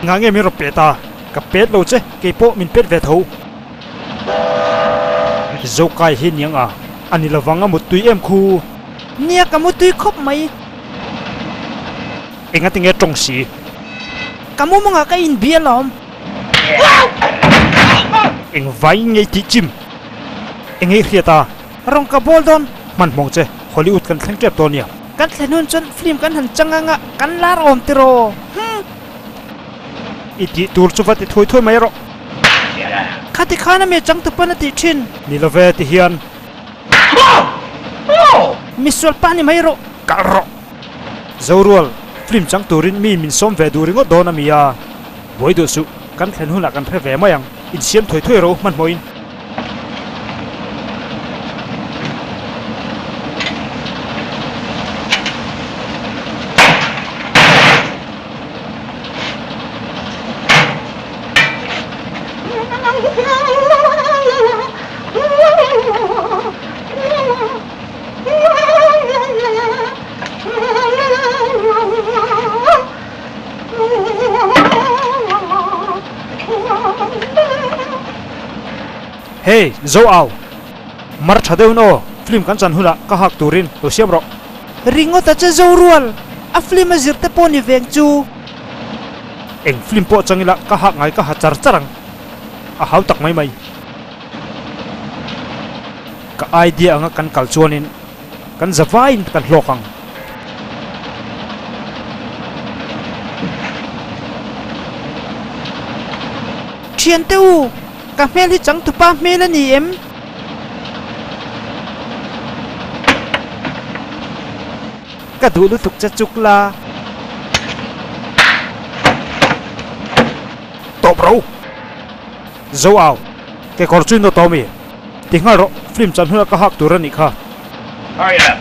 Ngah nge min rawn pet a? Ka pet lo che, kei pawh min pet ve tho. Zokai hi niang a, a ni lovang a muttui em khu? Nia ka muttui khawp mai. Engati nge tawng si? Ka mumangah ka inbia lawm. Eng vai ngei tih chim? Eng ei hriat a? Rawng ka bawl dawn. Hmanhmawng che, Hollywood kan thleng tep dawn nia. Kan thlen hun chuan film kan han chang anga kan lar awm tiraw? Hum! I tih tur chu va ti thuai thuai mai rawh. Khati khan a mi changtu pawn a tih thin. Ni love ti hian. Misual pa ni mai rawh. Kal rawh. Zorual, film chang turin mi min sawm ve duh ringawt dawn a mi a. Buai duh suh, kan thlen hunah kan hre ve mai ang. Insiam thuai thuai rawh u hmanhmawhin. Hey, zo au! Mar tha deuhin aw, film kan chan hunah ka hak turin lo siam rawh. Ringawt a che zo rual, a film a zir te pawh ni veng chu. Eng film pawh chang ila ka hak ngai ka ha char char ang, a hau tak mai mai. Ka idea anga kan kal chuanin kan za vaiin kan hlawk ang. Thiante u, ka hmel hi changtupa hmel a ni em? Ka duh lutuk che chuk la. Tawp ro! Zo au, kekawr chu in aw tawh mi? Ti nghal rawh, film chan hunah ka hak tur a nih kha. Hurry up!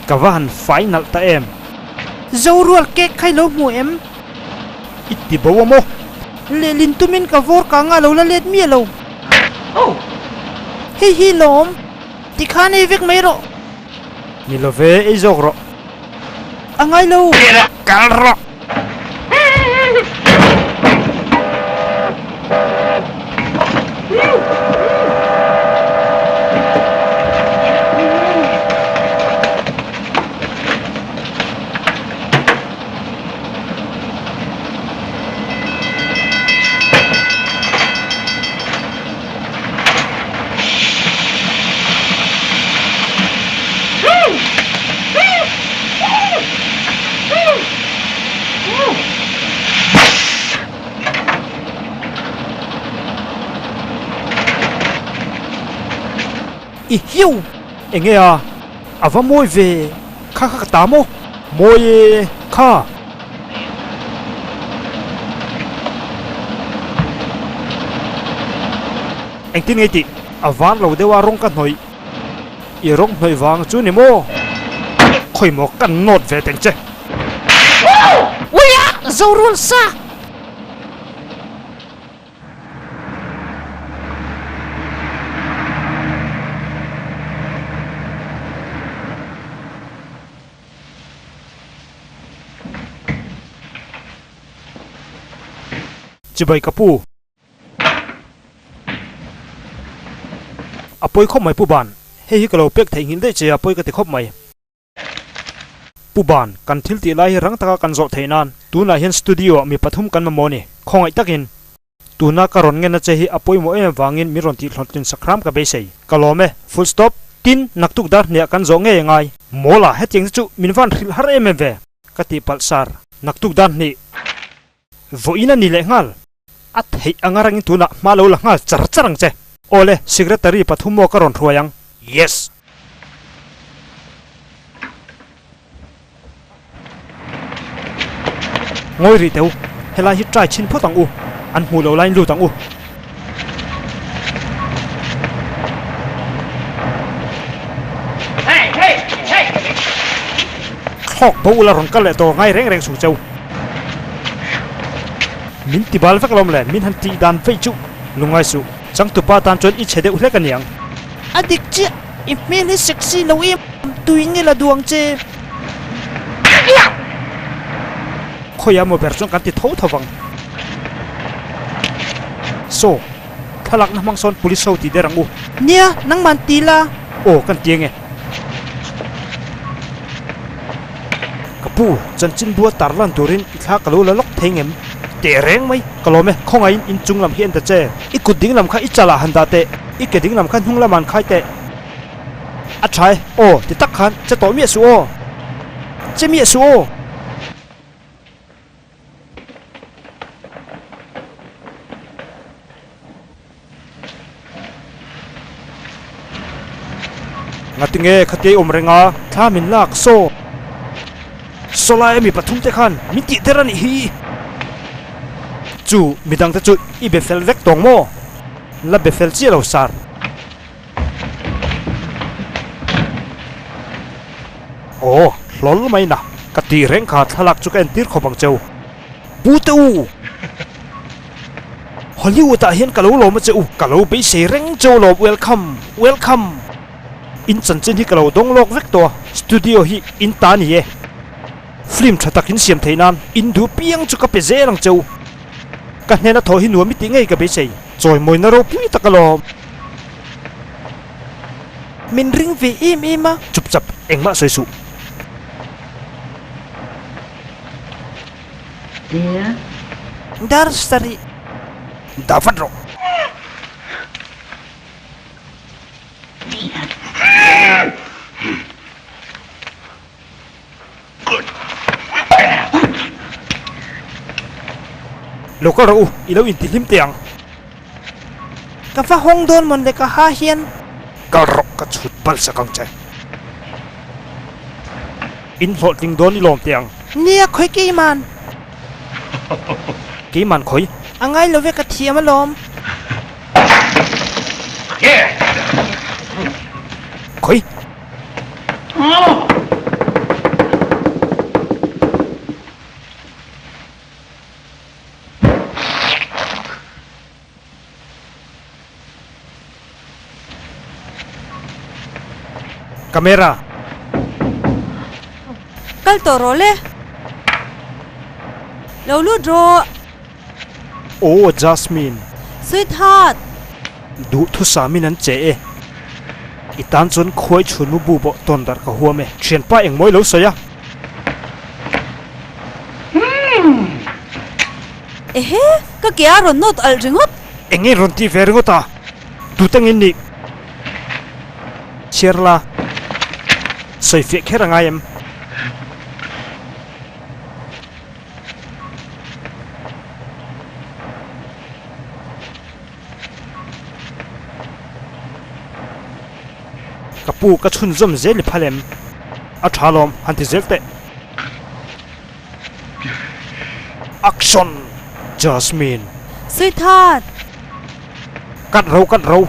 Ka va han fai nalh ta em? Zorual cake kha i lo hmu em? I ti bo a maw? Lehlin tumin ka vawr kang a lo la let miah lo. Hei hi lawm. Tikhan ei vek mai rawh. Ni lo ve, ei zawk rawh. A ngai lo. Kal rawh. I hiu! Enge a? A va mawi ve! Kha kha ka ta maw? Mawi e! Kha! Engtin nge i tih? A var lo deuh a rawng ka hnawih. I rawng hnawih vang chu ni maw? Khawi maw kan nawt ve teng che. Uia! Zorul sa! Chibai ka pu. A pawi khawp mai Pu Ban. Hei hi ka lo pek theihnghilh daih che a pawi ka ti khawp mai. Pu Ban, kan thil tih lai hi rang taka kan zawh theih nan tunah hian studio ah mi pathum kan mamawh a ni. Khawngaih takin tuna ka rawn ngenna che hi a pawimawh em avangin min rawn tih hlawhtlin sak hram ka beisei. Ka lawm e. Full stop. Tin, naktuk dar hniah kan zawh ngei a ngai. Mawla, hetiang te chu min van hrilh har em em ve. Ka tih palh sar. Naktuk dar hnih. Vawiin a ni leh nghal. A theih anga rangin tunah hma lo la nghal char char ang che. Awle, secretary pathum maw ka rawn hruai ang. Yes! Ngawi rih teh u, helai hi try chhin phawt ang u, an hmuh loh laiin lut ang u. Thlawk bo ula rawn kal leh tawh ngai reng reng suh cheu. Min ti bal vek alawm le, min han tih dan veih chu lungngai suh. Changtupa tan chuan i chhe deuh hlek aniang. A dik chiah, i hmel hi sexy lo em, tui nge la duang che. Khawiah maw ber chuan kan ti tho tho vang. Saw, thlalakna hmang sawn police ho tih der ang u. Nia, nangman ti la. Aw, kan ti ange. Ka pu, chanchin bua tar lan turin i thla ka lo la lawk thei ngem? Teh reng mai, ka lawm e, khawngaihin in chung lam hi en ta che. I kut ding lam kha i chalah han dah teh, i ke ding lam kha hnung lamah an khai teh. A tha e, aw, ti tak khan che tawh miah suh aw. Che miah suh aw. Ngatinge khatia i awm reng a, thla min lak saw. Saw lai a mi pathum te khan min tih der a nih hi. Chu midang te chu i be fel vek tawng maw? La be fel chiah lo sar. Aw, hlawl mai na, ka tih reng kha thlalak chu ka entir khawp ang cheu. Pu te u! Hollywood ah hian ka lo lawm a che u, ka lo beisei reng cheu lawm welcome, welcome! In chanchin hi ka lo dawng lawk vek tawh a, studio hi in ta ni e. Film tha tak in siam theih nan in duh piang chu ka pe zel ang cheu. Ka hnena thaw hi nuam i tih ngei ka beisei, chawimawina ropui tak alawm. Min ring ve em em a. Chup chap, engmah sawi suh. Dar sarih. Dah vat rawh. Lo kal rawh u, i lo intihlim teh ang. Ka va hawng dawn mawn le ka ha hian. Kal rawh, ka chhut bal sak ang che. In hlawhtling dawn i lawm teh ang. Nia, khawi keiman. Keiman khawi? A ngai lo ve ka thiam alawm. Khawi? Camera. Kal tawh rawh le. Lo lut rawh. Aw Jasmine. Sweetheart. Duhthusam in an che e. I tan chuan khuai chhun mu bu pawh tawn darh ka huam e. Thianpa engmawi lo sawi a. Ehe, ka ke a rawn nawt alh ringawt. Eng nge rawn tih ve ringawt a? Tute nge nih? Chhiar la. Sawi fiah kher a ngai em? Ka pu ka chhunzawm zel i phal em? A tha lawm, han ti zel teh. Action! Jasmine. Sweetheart! Kat ro kat ro,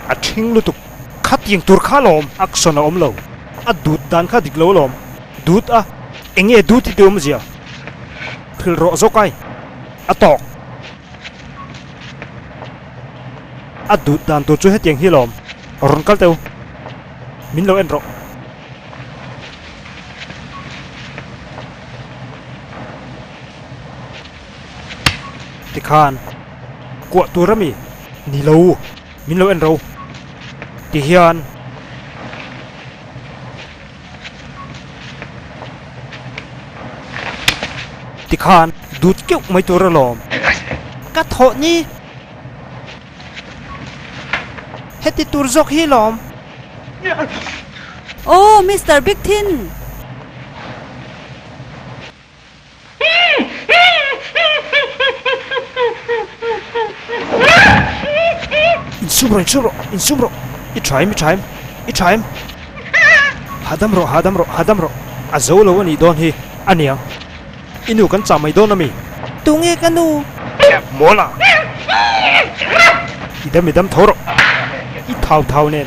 a thing lutuk. Khatiang tur kha lawm, action a awm lo. A dut dan kha dik lo lawm. Dut a, enge dut hi ti awmzia? Hrilh rawh zawk ai. A tawk. A dut dan tur chu hetiang hi lawm. Rawn kal teu. Min lo en rawh. Tikhan. Kuah tur ami? Ni lo. Min lo en ro. Ti hian. Tikhan dut keuh mai tur alawm. Ka thawh ni. Heti tur zawk hi lawm. Aw Mister Big Thin. Insum rawh, insum rawh, insum rawh. I tha em, i tha em, i tha em. Hahdam rawh, hahdam rawh, hahdam rawh. A zo lo a nih dawn hi a niang. I nu kan chah mai dawn a mi? Tunge ka nu? Mawla! I dam i dam tho rawh. I thau thau nen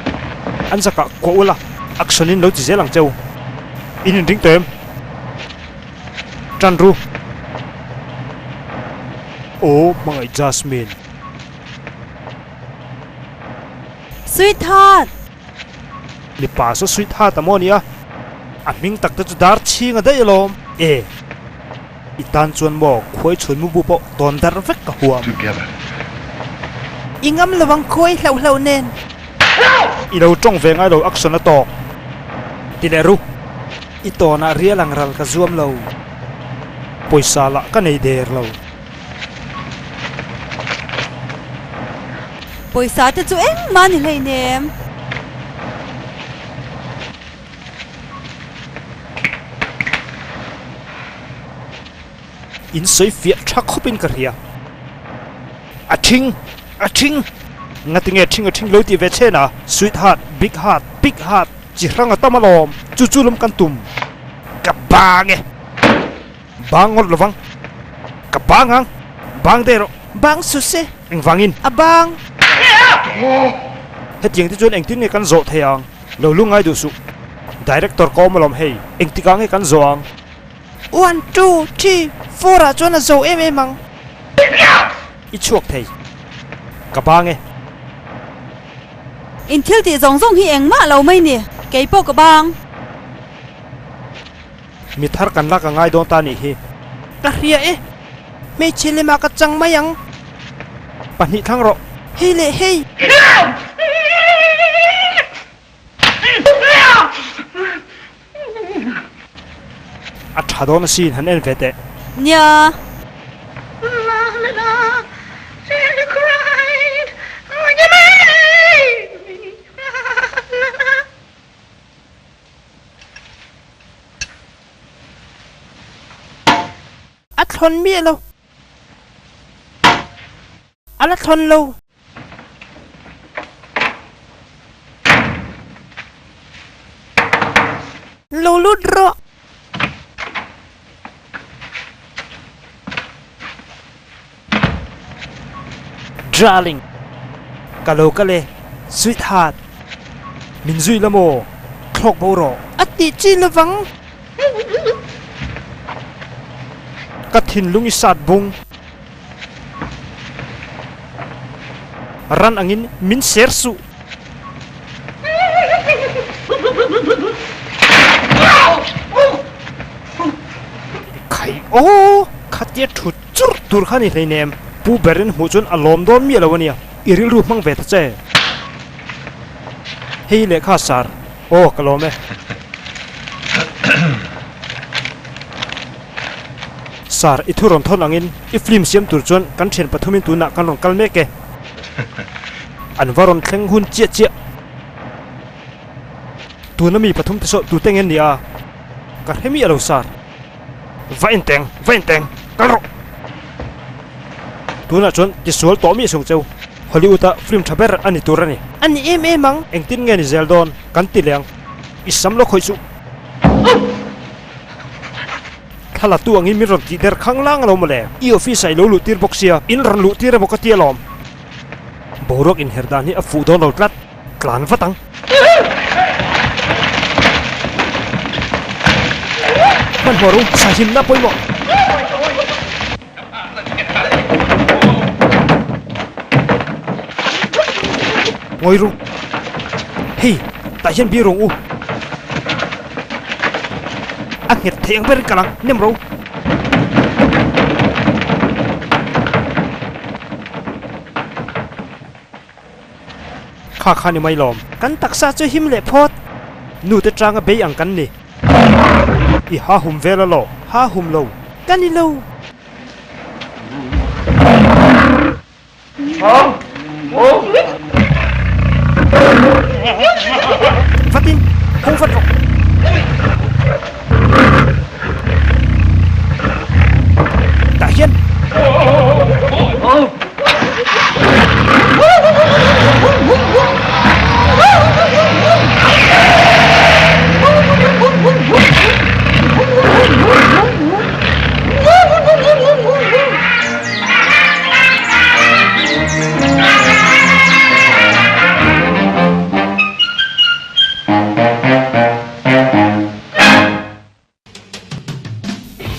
an zakah kuah ula, action in lo ti zel ang cheu. In inring tawh em? Tan ru. Aw hmangaih Jasmine. Sweetheart. Mipa saw sweetheart a maw nia. A hming tak te chu dar chhing a daih alawm. E. I tan chuan maw khuai chhun mubu pawh tawn darh vek ka huam. I ngam lo ang khuai hlauh hlauh nen. I lo tawng ve ngai lo action a tawk. Ti leh ru. I tawnah rial ang ral ka zuam lo. Pawisa lah ka nei der lo. Pawisa te chu engmah ni hleinem. In sawi fiah tha khawpin ka hria. A thing! A thing! Ngatinge thing a thing lo tih ve chhen a? Sweet heart, big heart, pig heart chi hrang a tam alawm. Chu chu lawm kan tum. Ka bang e! Bang ngawt lovang. Ka bang ang! Bang daih rawh. Bang su se. Engvangin? A bang! Hetiang te chuan engtin nge kan zawh thei ang? Lo lu ngai duh suh. Director ka awm alawm hei. Engtikah nge kan zawh ang? One, two, three, four ah chuan a zo em em ang. I chhuak thei. Ka bang e. In thil tih zawng zawng hi engmah lo mai ni. Kei pawh ka bang. Mi thar kan lak a ngai dawn ta nih hi. Ka hria e. Hmeichhe lemah ka chang mai ang. Pahnih thlang rawh. Hei leh hei. A tha dawn asin han en ve teh. Nia. A thlawn miah lo. A la thlawn lo. Lo lut rawh. Darling, ka lo kal e, sweetheart. Min zui la maw? Thlawk bo rawh. A tih chi lovang. Ka thinlung i sat bung. Ran angin min ser suh. Khai aw! Khatia thut churh tur kha ni hleinem. Pu berin hmuh chuan a lawm dawn miah lo ania. I rilru hmang ve ta che. Hei lehkha sar. Aw ka lawm e. Sir, i thu rawn thawn angin i film siam tur chuan kan thian pathumin tunah kan rawn kal mek e. An va rawn thleng hun chiah chiah. Tuna mi pathum te saw tute nge nia? Ka hre miah lo sir. Va enteng, va enteng, kal rawh! Tunah chuan tisual tawh miah sung cheu. Hollywood a film tha ber a ni tur a ni. A ni em em ang. Engtin nge ni zel dawn kan ti leh ang. I sam lo khawih suh. Thla la tu angin min rawn tih der khang lang alo mawle. I office ah i lo luh tir bawk sia, in rawn luh tir emaw ka ti alawm. Boruak inher dan hi a fuh dawn lo tlat, tlan vat ang. Hmanhmawh ru, sahimna pawimawh. Ngawi ru. Hei, tah hian bir rung u. A nghet thei ang berin ka lang, nem ro. Kha kha ni mai lawm. Kan taksa chu him leh phawt. Nu te tanga bei ang kan ni. I ha hum vel alaw? Ha hum lo. Ka ni lo. Vatin, hung vat rawh. Tah hian.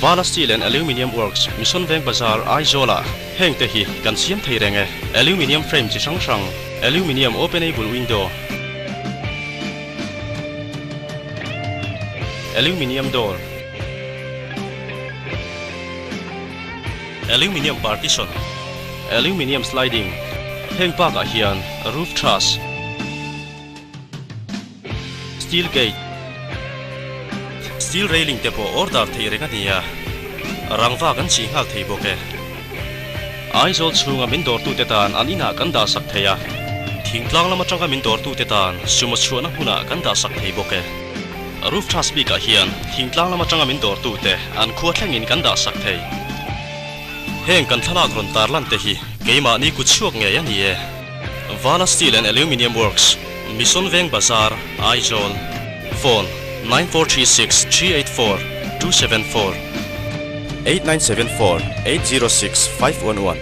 Vala Steel and Aluminium Works, Mission Veng Bazar, Aizawl-ah heng te hi kan siam thei reng e, Aluminium frame chi hrang hrang, Aluminium openable window, Aluminium door, Aluminium partition, Aluminium sliding, heng bakah hian roof truss, steel gate, steel railing te pawh order theih reng a ni a, rangva kan chih nghal thei bawk e. Aizawl chhunga min dawrtute tan an inah kan dah sak thei a, thingtlang lam atanga min dawrtute tan sumo chhuahna hmunah kan dah sak thei bawk e. Roof truss bikah hian thingtlang lam atanga min dawrtute an khua thlengin kan dah sak thei. Heng kan thlalak rawn tarlan te hi keimahni kut chhuak ngei a ni e. Vala Steel and Aluminium Works, Mission Veng Bazar, Aizawl. Phone, 9436 384 274. 8974 806 511.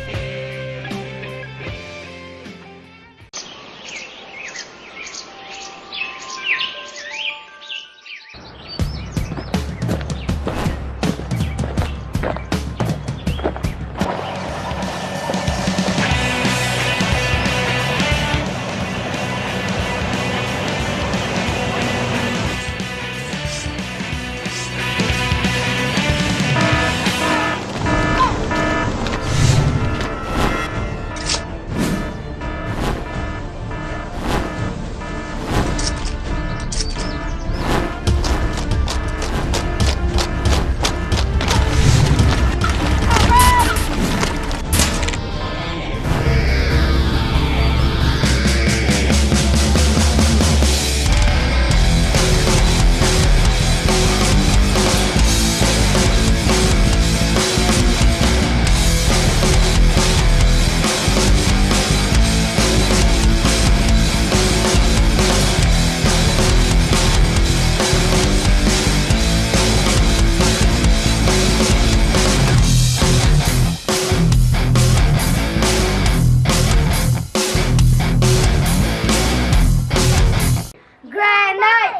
Granite!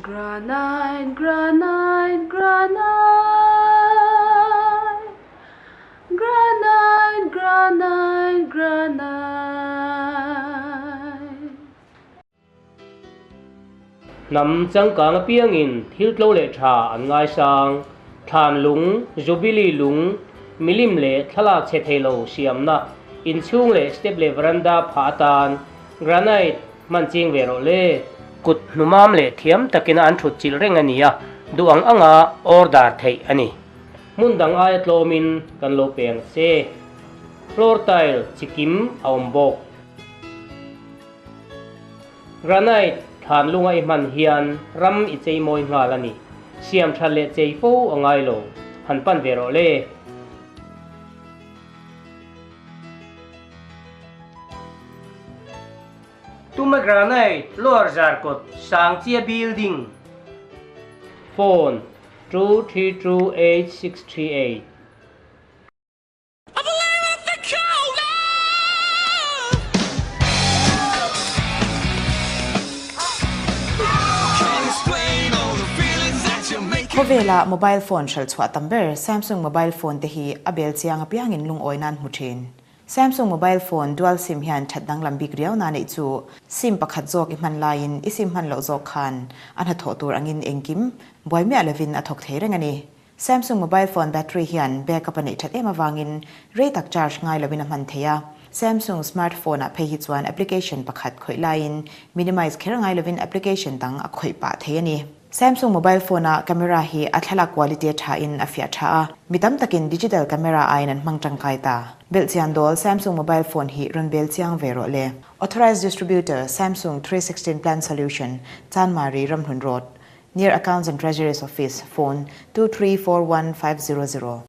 Granite, granite, granite, granite, granite, granite. Hnam changkang apiangin thil tlo leh tha an ngaisang. Thlan lung, Jubilee lung, milim leh thlalak chhe thei lo siamna, inchhung leh step leh veranda phah atan granite hman ching ve rawh le. Kut hnumam leh thiam takin an thut chilh reng a ni a, duh ang anga order theih a ni. Hmun dang aia tlawmin kan lo pe ang che. Floor tile chikim a awm bawk. Granite thlan lunga i hman hian ram i chei mawi nghal a ni. Siam that leh chei fo a ngai lo. Han pan ve rawh le. Tuma Granite Lower Zarkawt Sangchia Building. Phone, 2328638. Khawvela mobile phone hralh chhuah tam ber Samsung mobile phone te hi a bel chiang apiangin lungawi nan hmu thin. Samsung mobile phone dual sim hian that danglam bik riau na neih chu sim pakhat zawk i hman laiin i sim hman loh zawk khan a hnathawh tur angin engkim buai miah lovin a thawk thei reng a ni. Samsung mobile phone battery hian backup a neih that em avangin rei tak charge ngai lovin a hman thei a. Samsung smartphone ah phei hi chuan application pakhat khawih laiin minimize kher ngai lovin application dang a khawih pah thei a ni. Samsung mobile phone a camera hi a thlalak quality a tha in a fiah tha a, mi tam takin digital camera aiin an hmang tangkai ta. Belhchian dawl Samsung mobile phone hi rawn bel chiang ve rawh le. Authorized Distributor, Samsung 316 Plan Solution, Chanmari, Ramhlun Road, Near Accounts and Treasuries Office, Phone, 2341500.